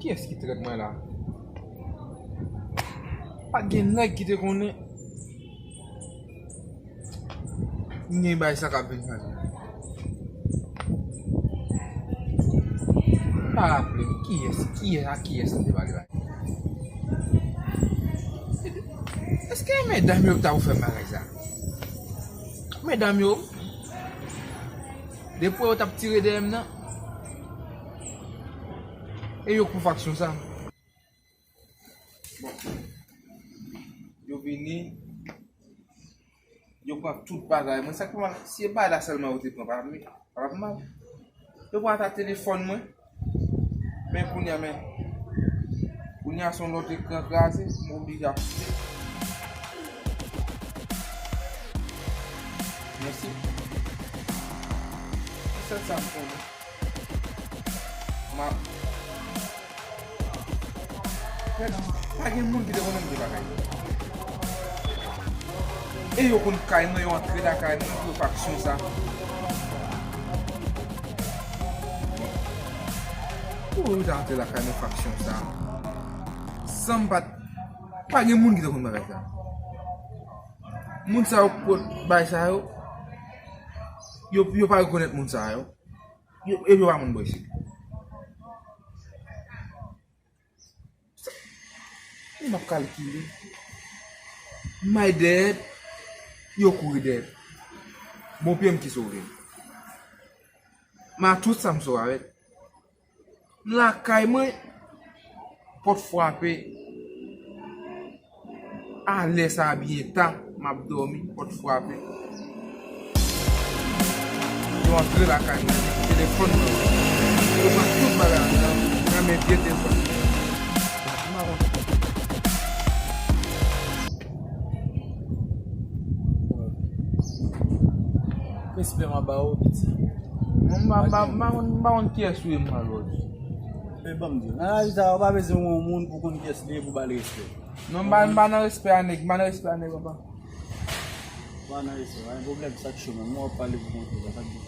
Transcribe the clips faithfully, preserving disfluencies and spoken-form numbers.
Kiyès ki trèt mwen la? Pa t gen nèg ki te konnen. M gen bagay sa k ap vin fè. Pa raple m, kiyès, kiyès, a kiyès m te pale la? Èske medam yo t ap fè bagay sa? Medam yo, depi yo t ap tire dèyè m nan, e yo pou faksyon sa. Bon. Yo vini, yo pran tout bagay mwen. Sa k fè mal, si e bagay la sèlman yo te pran, pa t ap mal. Yo pran ata telefòn mwen. Men kounye a, men. Kounye a, se yon lòt ekran kraze, m oblije achte. Mèsi. Se sèl sa m konnen. M ap Frè, pa gen moun ki te konnen m te lakay. E yo konn kay mwen, yo antre lakay mwen pou yo faksyon sa. Pou yo ta antre lakay mwen faksyon sa. San m pa t, pa gen moun ki te konn bagay sa. Moun sa yo k pot bay sa yo, yo, yo pa rekonèt moun sa yo. Yo, e yo pa moun bò isit. Sa, m ap kalkile. M ay dèyè, yo kouri dèyè. Bon pye m ki sove m. M a tout sa m sou avèk. M lakay mwen, pòt frape. A lè sa a byen ta, m ap dòmi, pòt frape. Yo antre lakay mwen, telefòn mwen. Yo pran tout bagay anndan, nan men vye telefòn mwen. M pa konn. Respè m ap ba ou, piti. Mwen, m pa, m pa, m pa konn, m pa konn kiyès ou ye, m pa lòt. Men ban m di w, nan lavi sa a, ou pa bezwen yon moun pou konn kiyès li ye pou ba l respè. Non, m pa, m pa nan respè a nèg, m pa nan respè a nèg, papa. Ou pa nan respè, pa gen pwoblèm, sa k cho menm, w ap pale pou kont ou, sa k gen.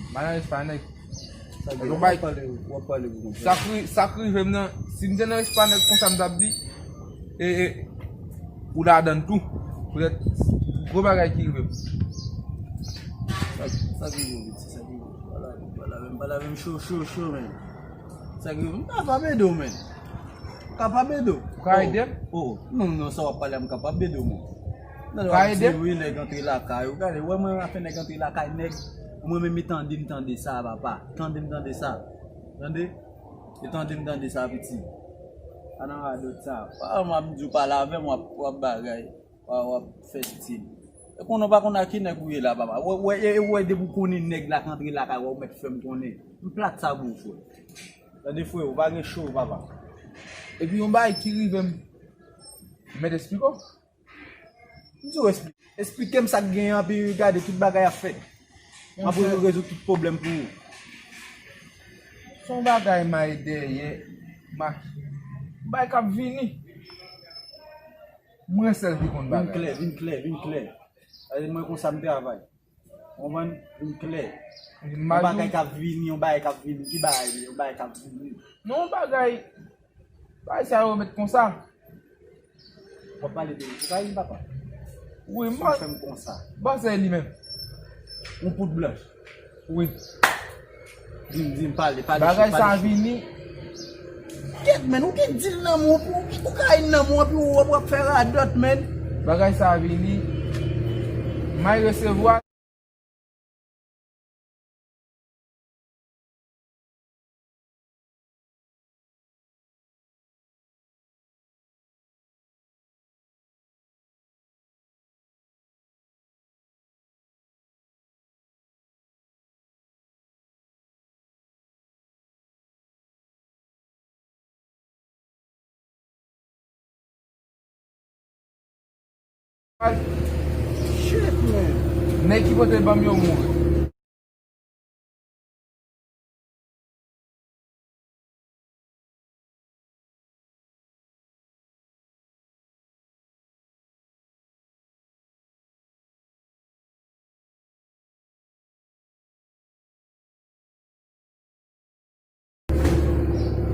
M pa nan respè a nèg. Sa k gen, w ap pale, w ap pale pou kont ou. Sa k ri-, sa k rive m nan, si m te nan respè a nèg konsa, m t ap di, e, e, ou ladan l tou. Poutèt gwo bagay ki rive m. Sa, sa k rive w, piti, sa k rive w. Pa lave m, pa lave m, cho, cho, cho, men. Sa k rive w, m kapab ede w, men. Kapab ede w. Ou ka ede m? Oh, oh. Non, non, sa w ap pale a, m kapab ede w, men. Ou ka ede m? Wi, nèg antre lakay ou. Gade, wè mwen afè nèg antre lakay nèg. Mwen menm, e tande m tande sa, papa. Tande m tande sa. Tande? E tande m tande sa, piti. Pa nan radòt sa. Pa, m ap di w pale avè m, w ap, w ap bagay. W ap, w ap fè stil. E konnen w pa konn a ki nèg ou ye la, papa. Wè, wè, e, e, wè, depi w konnen nèg la k antre lakay, wè, ou mèt fè m konnen. M plat sa pou ou, frè. Tande frè, ou pa gen cho, papa. Epi yon bagay ki rive m, m mèt esplike w. M di w esplike. Esplike m sa k genyen, anpi gade tout bagay ap fèt. M ap rezoud tout pwoblèm pou ou. Se yon bagay may dèyè, ma-, bagay k ap vini. Mwen sèl ki konn bagay. Vin klè, vin klè, vin klè. Gade mwen konsa m travay. Konprann? Vin klè. Yon bagay k ap vini, yon bagay k ap vini. Ki bagay li ye? Yon bagay k ap vini. Non, yon bagay, bagay sa yo mèt konsa. W ap pale de li. Ou ka vin, papa? Wi, m pa. Fè m konsa. Bon, se li menm. Yon poud blanch. Wi. Di m, di m, pale, pale cho, pale cho. Bagay sa vini. Kèt, men, ou gen dil nan men w, ou, ou ka al nan men w, epi w ap, w ap fè radòt, men. Bagay sa vini. May resevwa. Shit, man. Nèg ki pote l ban m yo mouri.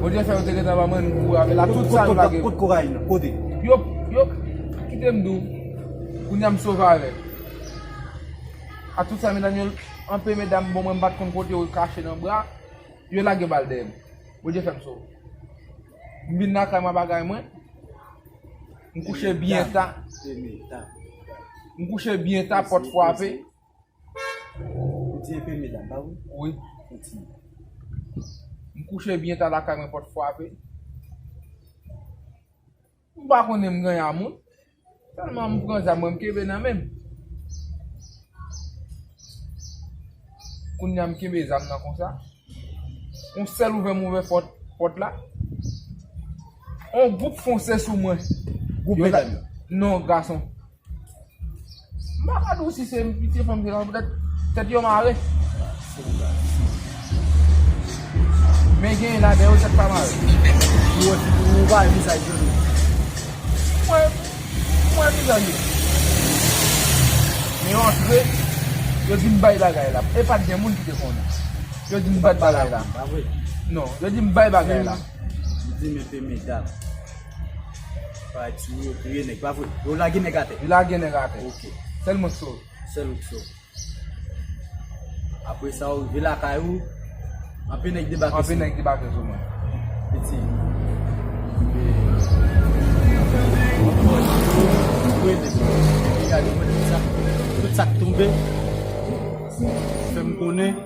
Bondye fè yo te gentan ban mwen kouraj la, tout sa yo lage. Kot koray nan? Kote? Yo, yo, kite m di w, kounye a m sove avè l. A tout sa, medam yo, anpe medam, bon, mwen m pa t konn kote yo kache nan bra, yo lage bal dèyè m. Bondye fè m sove. M vin lakay mwen bagay mwen, m kouche byen ta. M kouche byen ta, pòt frape. Ou di enpe medam, pa vre? Wi. Kontinye. M kouche byen ta lakay mwen, pòt frape. M pa konnen m gen a moun. Sèlman m pran zam mwen, m kenbe nan men m. Kounye a m kenbe zam nan konsa. Yon sèl ouvè m ouvè pòt, pòt la. Yon gwoup fonse sou mwen. Gwoup medam yo? Non, gason. M pa ka di w si se piti fanm se la, poutèt tèt yo mare. Men gen ladan yo tèt pa mare. Ou wè, ou pa wè vizaj yo, non? M wè, m wè vizaj yo. Men yo antre, yo di m bay bagay la. E pa t gen moun ki te konnen. Yo di m bay bagay la. Non, yo di m bay bagay la. Yo di m enpe medam. Parèt sou yo touye nèg, pa vre? Yo lage nèg atè. Yo lage nèg atè. Ok. Sèl mwen k sove. Sèl ou k sove. Apre sa, ou rive lakay ou, anpe nèg debake sou ou. Anpe nèg debake sou mwen. Piti. Gade, gade sa. Tout sa k tonbe, fè m konnen.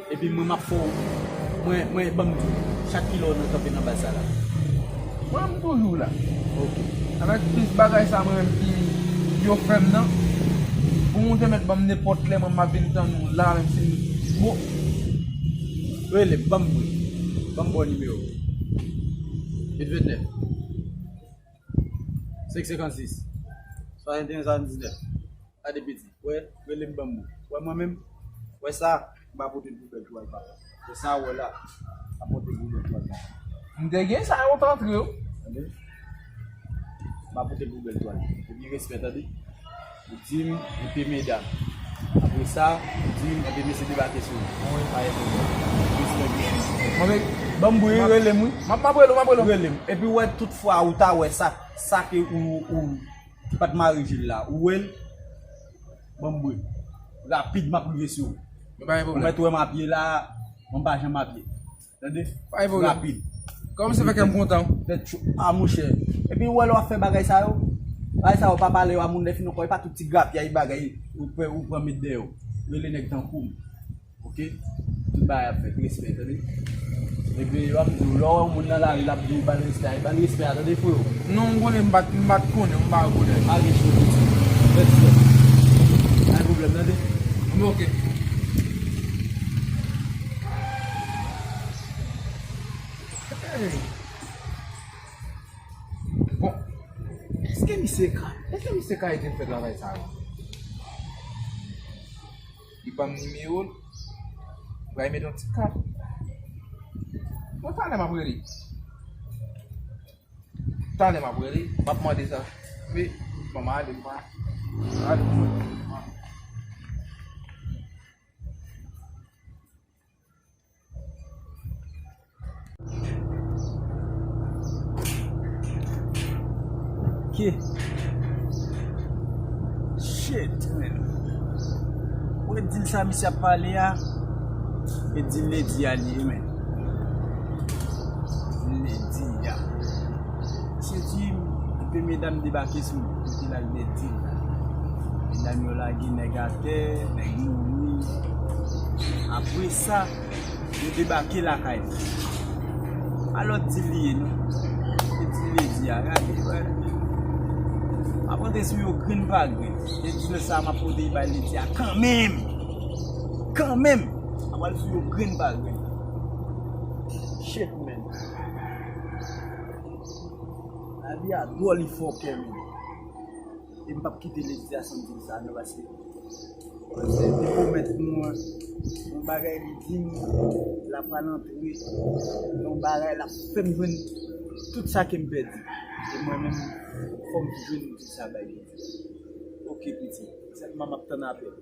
Epi mwen, m ap fè w, mwen, mwen, ban m di w, chak kilè w nan kanpe nan baz sa la? Mwen, m toujou la. Ok. Avèk plis bagay sa, mwen menm ki yo fè m nan, pou moun te mèt ban m nenpòt lè, mwen, m ap vin tann ou la, menm si m gwo. Rele m, ban m, ban m bon nimewo. Uit vennèf. Senk senkannsis. Swasann en, swasann diznèf. Gade piti. Wè, rele m ban m. Wè mwen menm. Wè sa, m pa pote poubèl twal papa. Wè sa, wè la. M pa pote poubèl twal papa. M te gen sa yo t antre yo. Tande? M pa pote poubèl twal. Epi respè, tande? Ou di m, enpe medam. Apre sa, ou di m, enpe mesye debake sou ou. Wi. Pa gen pwoblèm. Respè, respè. Mwen, ban m bri, rele m, wi. M ap, m ap rele w, m ap rele w. Rele m. Epi wè, tout fwa ou ta wè sa, sa ke ou, ou, ki pa t mare je l la. Ou wè l? Ban m bri. Rapid, m ap rive sou ou. Yo pa gen pwoblèm. Ou mèt wè m apye la, mwen pa janm apye. Tande? Pa gen pwoblèm. Rapid. Kòman se fè kè m kontan? Tèt cho. A, monchè. Epi ou wè lè w ap fè bagay sa yo, bagay sa yo pa pale yo a moun lè fini ankò, e pa tout ti grapyay bagay ou pran, ou pran met dèyè w. Rele nèg tankou m. Ok? Tout bagay ap fèt, respè, tande? Epi, w ap di w, lè w wè yon moun nan lari, l ap di w, ba l respè a, ba l respè a, tande, freo? Non, m konnen, m pa t, m pa t konnen, m pa konnen. Pa gen cho piti. Respè. Pa gen pwoblèm, tande? Ok. Hey. Bon, èske misye ka, èske misye ka ede m fè travay sa yo? Li ban m nimewo l. Mwen mete yon ti kat. Bon, talè m ap rele. Talè m ap rele. M ap mande sa. Wi, bon, m ale, m pa. M ale, m pa. Ok. Shit, man. Ou wè dil sa misye ap pale a? E dil ledi a li ye, man. Dil ledi a. Misye di, epi medam debake sou li. Epi l al dèyè dil la. Medam yo lage nèg atè, nèg mouri. Apre sa, yo debake lakay li. A lòt dil li ye, non? Se dil ledi a, gade, wè. M ap pote sou yo grenn pa grenn. E dil sa, m ap pote bay ledi a kanmenm. Kanmenm. M ap pral sou yo grenn pa grenn. Shit, man. Lavi a dwòl, li fè w pè, man. E m p ap kite ledi a santi sa, non, paske, paske li pwomèt mwen yon bagay, li di m l ap pral antre yon bagay, l ap fè m jwenn tout sa ke m pèdi. E mwen menm, fò m jwenn tout sa bay ledi a. Ok, piti. Sèlman m ap tann apèl.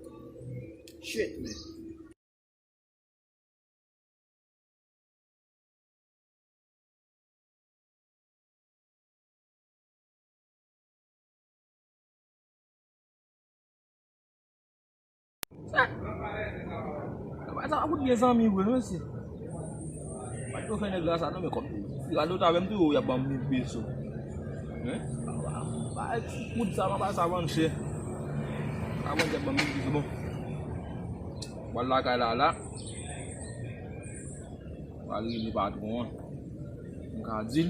Shit, man. Sa pa, sa pa kout byen zanmi vre, mesye. Pa t fè nèg la sa non, men kòm fi radot avè m tou, y ap ban m mil peso. Hein? Ba, ba, kout sa, pa, sa vann chè. Sa vann chè, ban m mil peso, bon. Mwen lakay la, la. Mwen rele patwon an. M ka di l.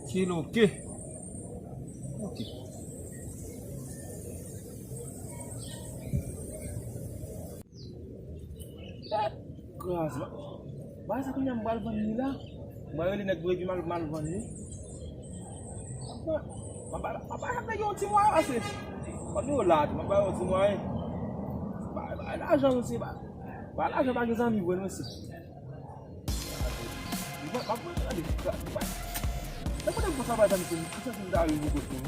Ki loke. Ok. Kraz, ba, ba sa kounye a m pral vann li la. M pral rele nèg pou epi m al, m al vann li. M ap ba, m ap ba nèg yo yon ti mwayen pase. Kòm yo la tou, m ap ba yo yon ti mwayen. Ba, ba lajan, mesye, ba. Ba lajan, pa gen zanmi vre, mesye. Mwen, mwen, mwen, gade, gade, mwen. Nan kote m konsa pa sa, misye, misye fin ta rive kote m.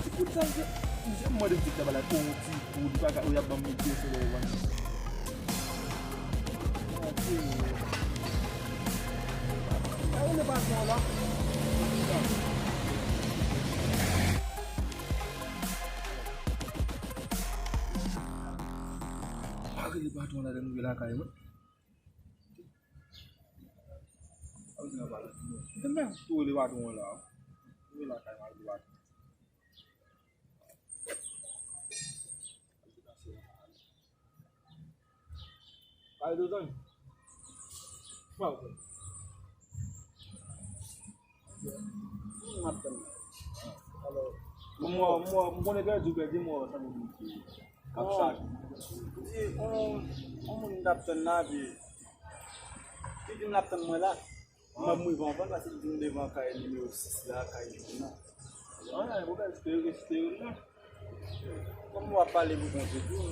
Ti kout sa, misye, misye mande m ti tabala, oh, ti kout, li pa ka, oh, y ap ban m mil peso lè yo vann. Ok. Gade le patwon la. Pa rele patwon la, lè m rive lakay mwen. Mwen tou rele patwon an la. Mwen lakay mwen, rele patwon. Pale de zanmi. Pale. M ap tann. Alò, mwen, mwen, mwen konnen pèdi, pèdi, mwen, sa mwen di. K ap chache. Di, on, on moun m t ap tann la, epi li di m l ap tann mwen la. M ap rive anvan l, paske li di m devan kay nimewo sis la, kay jòn nan. An, e pwoblèm, espere, espere, non. Kòm w ap pale pou konte tou, m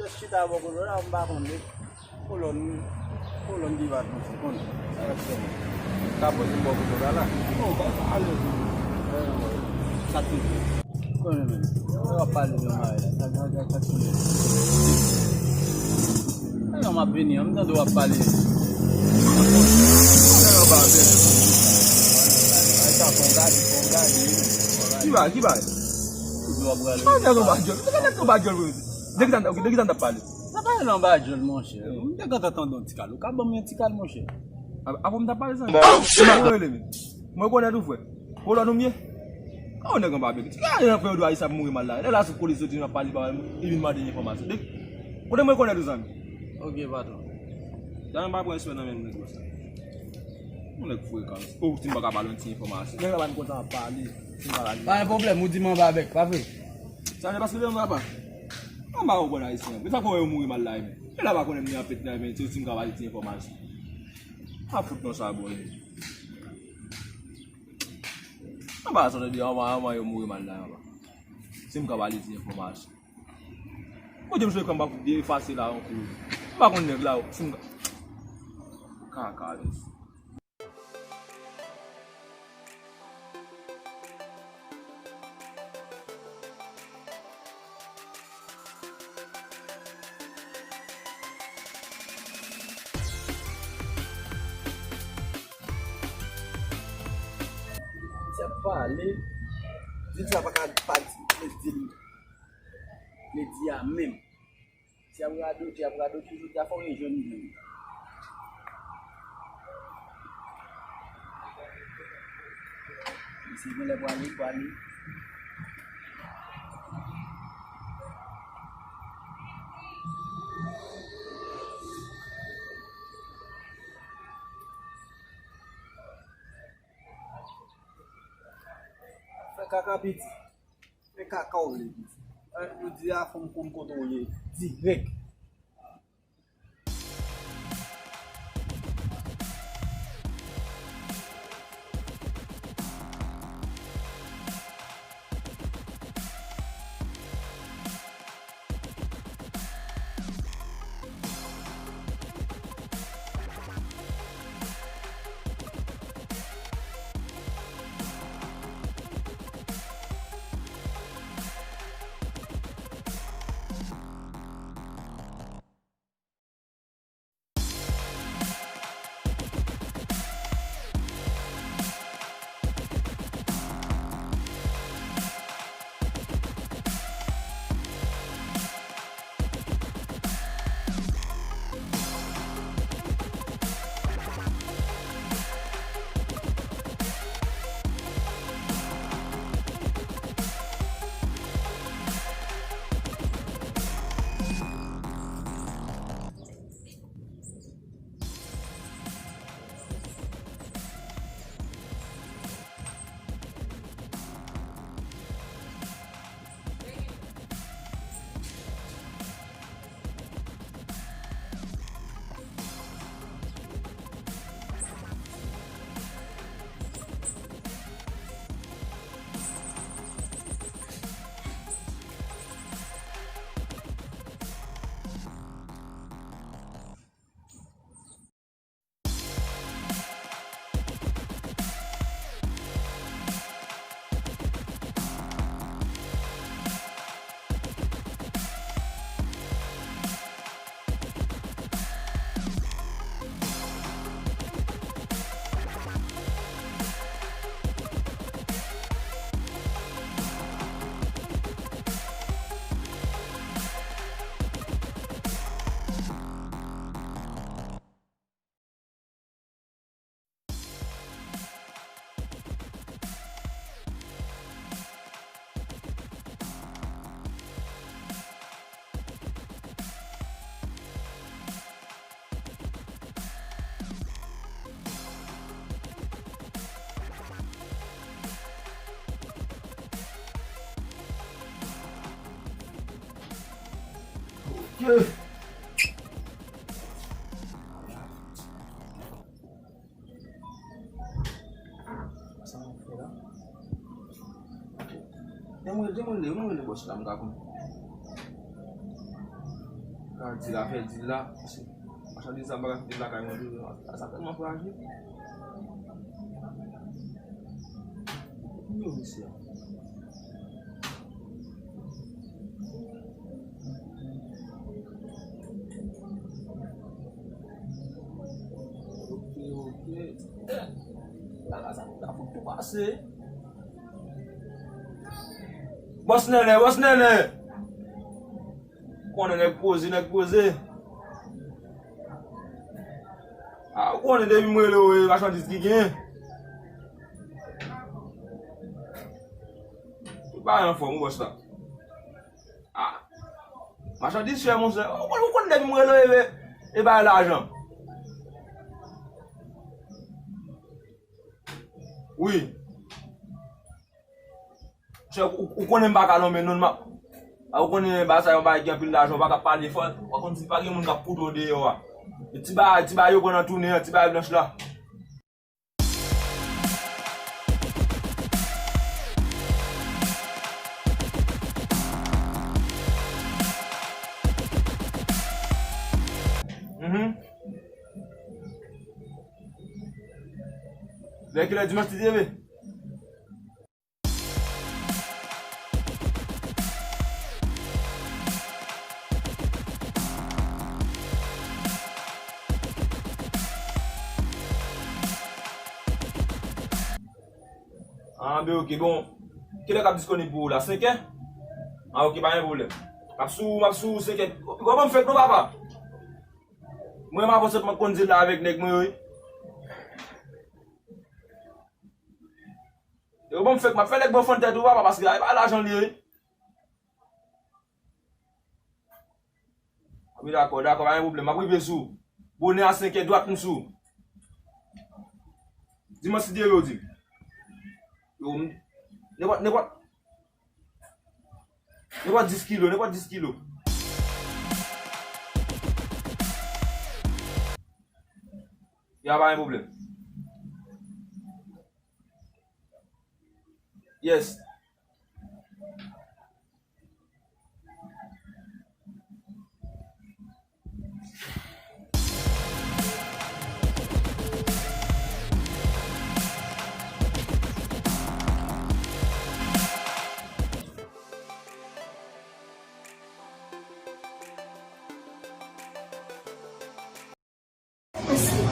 jis chita bò kote w la, m pa konnen. Kolòn, kolòn ki va konte, konn. Sa y ap fè m. Ka poze m bò kote w la, la. Non, pa, pa alèz. Sa te. Konnen menm. Sa w ap pale de mari la. Sa, sa, sa, sa te. Ayon, m ap vini an, m tande w ap pale. Ayon, ba, bèl. Ay, sa fon gade, fon gade. Ki bagay, ki bagay? Ou di w ap prale. Sa nèg anba djòl. Sa nèg anba djòl, wi. De ki sa n t ap, de ki sa n t ap pale? Sa pale nan anba djòl, monchè. M te gentan tande yon ti kal. Ou ka ban m yon ti kal, monchè? A, avan m t ap pale sa. Mwen rele men. Mwen rekonèt ou, frè. Kolòn ou m ye? Ka yon nèg anba bèk. Ki a yon frè yo dwe ayisyen ap mouri mal la? Lè la sou polis yo di n ap pale ba li vin mande enfòmasyon. De, kote mwen rekonèt ou, zanmi? Ok, patwon. Zanmi, pa pran respè nan men nèg yo sa. Yon nèg frekan. Ou di m pa ka ba l yon ti enfòmasyon. Nèg la pa konn sa ap pale. Si m pa pale. Pa gen pwoblèm, ou di m anba bèk, pa vre? Sa se paske lè m papa. Anba yo konn ayisyen. Men sa fè yo mouri mal la, men. Lè la pa konnen m ni anpèt la, men se ou di m ka ba li ti enfòmasyon. A fout non sa, bon. Anba sa, tande, anba, anba yo mouri mal la, anba. Si m ka ba li ti enfòmasyon. Bon, Dye m sove kòm pa fout efase la, yon kou. M pa konn nèg la, si m ka. Kaka, mesye. Misye ap pale, di sa pa ka pa di, di l, li di a menm. Si ap radote, ap radote, jodi a fò w rejwenn li menm. Misye genlè pwale, pwale. Fè kaka piti. Fè kaka w vle piti. Jodi a fò m konn kote w ye dirèk. Sa m ap fè la? Jan mwen, jan mwen rele, jan mwen rele bòs la, m ka konn. Ka di l afè di l la, paske machandiz sa m pa ka kite l lakay mwen toujou. Sa tèlman frajil. Nimewo mesye a. Ok, ok. Eh, bagay sa, nou ta fout tou pase. Bòs Nènè, bòs Nènè. Konnen nèg poze, nèg poze. A, ou konnen depi m rele w, e machandiz ki gen. Ou pa anfòm, ou bòs la. A, machandiz chè, monchè. Ou konn, ou konn depi m rele w, e, e bay lajan. Wi. Chè, ou, ou konnen m pa ka nonmen non, m ap, a, ou konnen bagay sa yo, bagay ki anpil lajan, ou pa ka pale fò, ou pa konn si pa gen moun k ap koute w deyò a. E ti bagay, ti bagay yo pran nan tounen an, ti bagay blanch la. Mhm. Lè kilè dimanch ti leve? Ah, ben, ok, bon. Kilè k ap disponib pou ou la? Senkè? Ah, ok, pa gen pwoblèm. M ap sou, m ap sou senkè. Ou ban m fèk non, papa. Mwen, m ap konn di la avèk nèg mwen yo, wi. Yo ban m fèk, m ap fè nèg ban fann tèt ou, papa, paske a, e pa lajan li ye, wi. Wi, dakò, dakò, pa gen pwoblèm. M ap rive sou ou. Bonè a senkè, dwat m sou ou. Di m an si de yo di. Yo, m, nenpòt, nenpòt, nenpòt dis kilo, nenpòt dis kilo. Ya, pa gen pwoblèm. Yes. Mesye,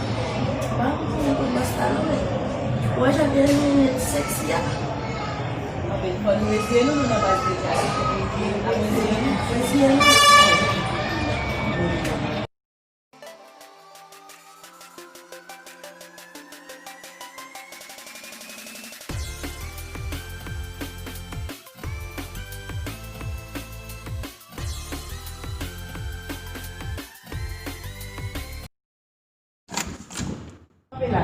pa konprann kote bòs la non, men. Ou wè jan l te renmen nèt sèksi a? Anben, fò nou eseye nou, nou nan baz de klas. Fò nou eseye nou. Eseye nou. Kanpe la.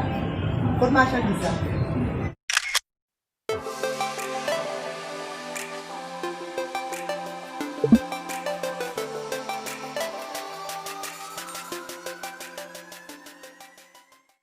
Kot machandiz la?